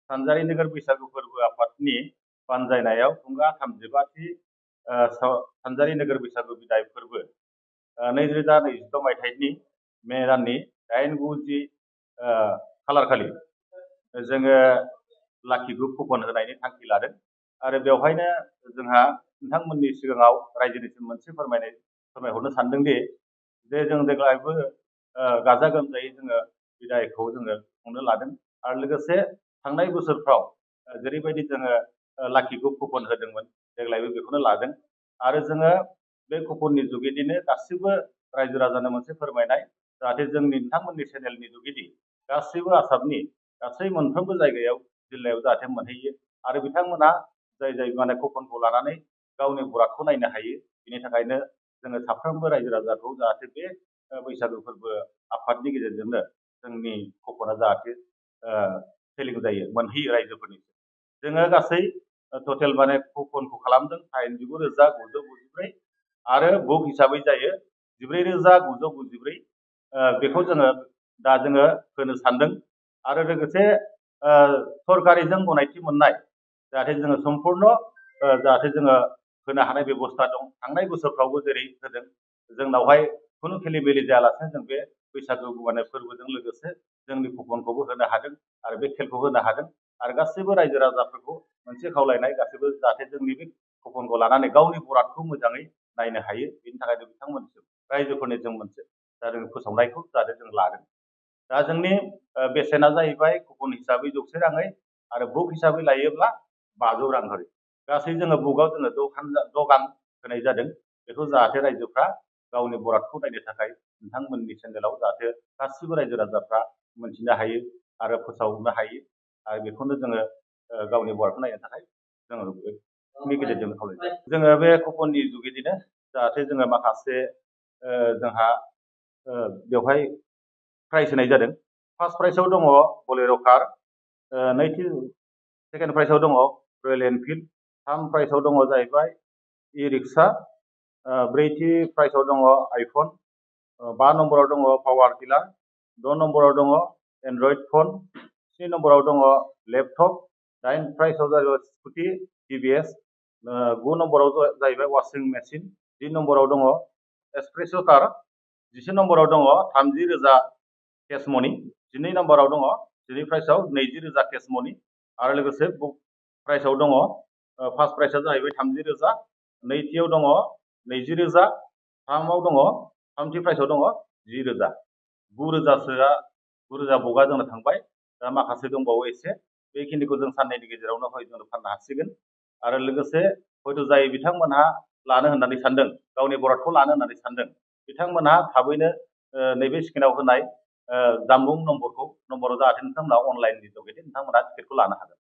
सानजारि नोगोर बैसागु फोरबो आफादनि बानजायनायाव थुंगा 35थि सानजारि नोगोर बैसागु बिदाय फोरबो 2026 मायथाइनि मे दाननि 8, 9, 10 खालारखालि जोङो लाखि ग्रुप कुपन होनायनि थांखि लादों आरो बेवहायनो जोंहा नोंथांमोननि सिगाङाव रायजोनिसिम मोनसे फोरमायहरनो सानदों दि जे जों देग्लायबो गाजा गोमजायै जोङो बिदायखौ जोङो खुंनो लादों आरो लोगोसे थांनाय बोसोरफ्राव जेरैबायदि जोङो लाखि ग्रुप कुपन होदोंमोन देग्लायबो बेखौनो लादों आरो जोङो बे कुपननि जुगेदिनो गासिबो रायजो राजानो मोनसे फोरमायनाय जाहाथे जोंनि नोंथांमोननि चेनेलनि जुगेदि गासैबो आसामनि गासै मोनफ्रोमबो जायगायाव जिल्लायाव जाहाथे मोनहैयो आरो बिथांमोना जाय माने कुपनखौ लानानै गावनि बरादखौ नायनो हायो बिनि थाखायनो जोङो साफ्रोमबो रायजो राजाखौ जाहाथे बे बैसागु फोरबो आफादनि गेजेरजोंनो जोंनि कुपना जाहाथे सेलिं जायो मोनहैयो रायजोफोरनि जोङो गासै टटेल माने कुपनखौ खालामदों 89,993 आरो बुक हिसाबै जायो 14,994 बेखौ जोङो दा जोङो होनो सानदों आरो लोगोसे सरकारिजों गनायथि मोननाय जाहाथे जोङो सम्पूर्ण जाहाथे जोङो होनो हानाय बेबस्था दं थांनाय बोसोरफ्रावबो जेरै होदों जोंनावहाय खुनु खेलिमेलि जायालासेनो जों बे बैसागु माने फोरबोजों लोगोसे जोंनि कुपनखौबो होनो हादों आरो बे खेलखौ होनो हादों आरो गासैबो रायजो राजाफोरखौ मोनसे खावलायनाय गासैबो जाहाथे जोंनि बे कुपनखौ लानानै गावनि बरादखौ मोजाङै नायनो हायो बेनि थाखायनो बिथांमोननिसिम रायजोफोरनि जों मोनसे जों फोसावनायखौ जाहाथे जों लादों दा जोंनि बेसेना जाहैबाय कुपन हिसाबै 100 राङै आरो बुक हिसाबै लायोब्ला 500 रां हरै गासै जोङो बुकआव जोङो 6 गां होनाय जादों बेखौ जाहाथे रायजोफ्रा गावनि बरादखौ नायनो थाखाय नोंथांमोननि चेनेलाव जाहाथे गासिबो रायजो राजाफ्रा मोनथिनो हायो आरो फोसावनो हायो आरो बेखौनो जोङो गावनि बरादखौ नायनो थाखाय जोङो बेनि गेजेरजों खावलायदों जोङो बे कुपननि जुगेदिनो जाहाथे जोङो माखासे जोंहा बेवहाय प्राइज होनाय जादों फार्स्ट प्राइजआव दङ बलेर' कार सेकेन्ड प्राइजआव दङ रयेल एनफिल्ड थार्ड प्राइजआव दङ जाहैबाय इ रिक्सा ब्रैथि प्राइजआव दङ आइफन 5 नम्बराव दङ पावार टिलार 6 नम्बराव दङ एन्ड्रइड फन 7 नम्बराव दङ लेपटप 9 प्राइजआव जाहैबाय स्कुटि टिभिएस 9 नम्बराव जाहैबाय वाशिं मेसिन 10 नम्बराव दङ एसप्रेस' कार 10 नम्बराव दङ 30,000 केस मनि 12 नम्बराव दङ 12 प्राइजआव 20,000 केस मनि आरो लोगोसे बुक प्राइजआव दङ फार्स्ट प्राइजआ जाहैबाय 30,000 नैथियाव दङ 20,000 थामआव दङ थामथि प्राइजआव दङ 10,000 9,000 बुकआ जोंनो थांबाय दा माखासे दंबावो एसे बेखिनिखौ जों साननैनि गेजेरावनो हयथ जों फाननो हासिगोन आरो लोगोसे हयथ जाय बिथांमोनहा लानो होननानै सानदों गावनि बरादखौ लानो होननानै सानदों बिथांमोनहा थाबैनो नैबे स्क्रिनाव होनाय जानबुं नम्बराव जाहाथे नोंथांमोना अनलाइननि जुगेदि नोंथांमोना टिकेटखौ लानो हागोन।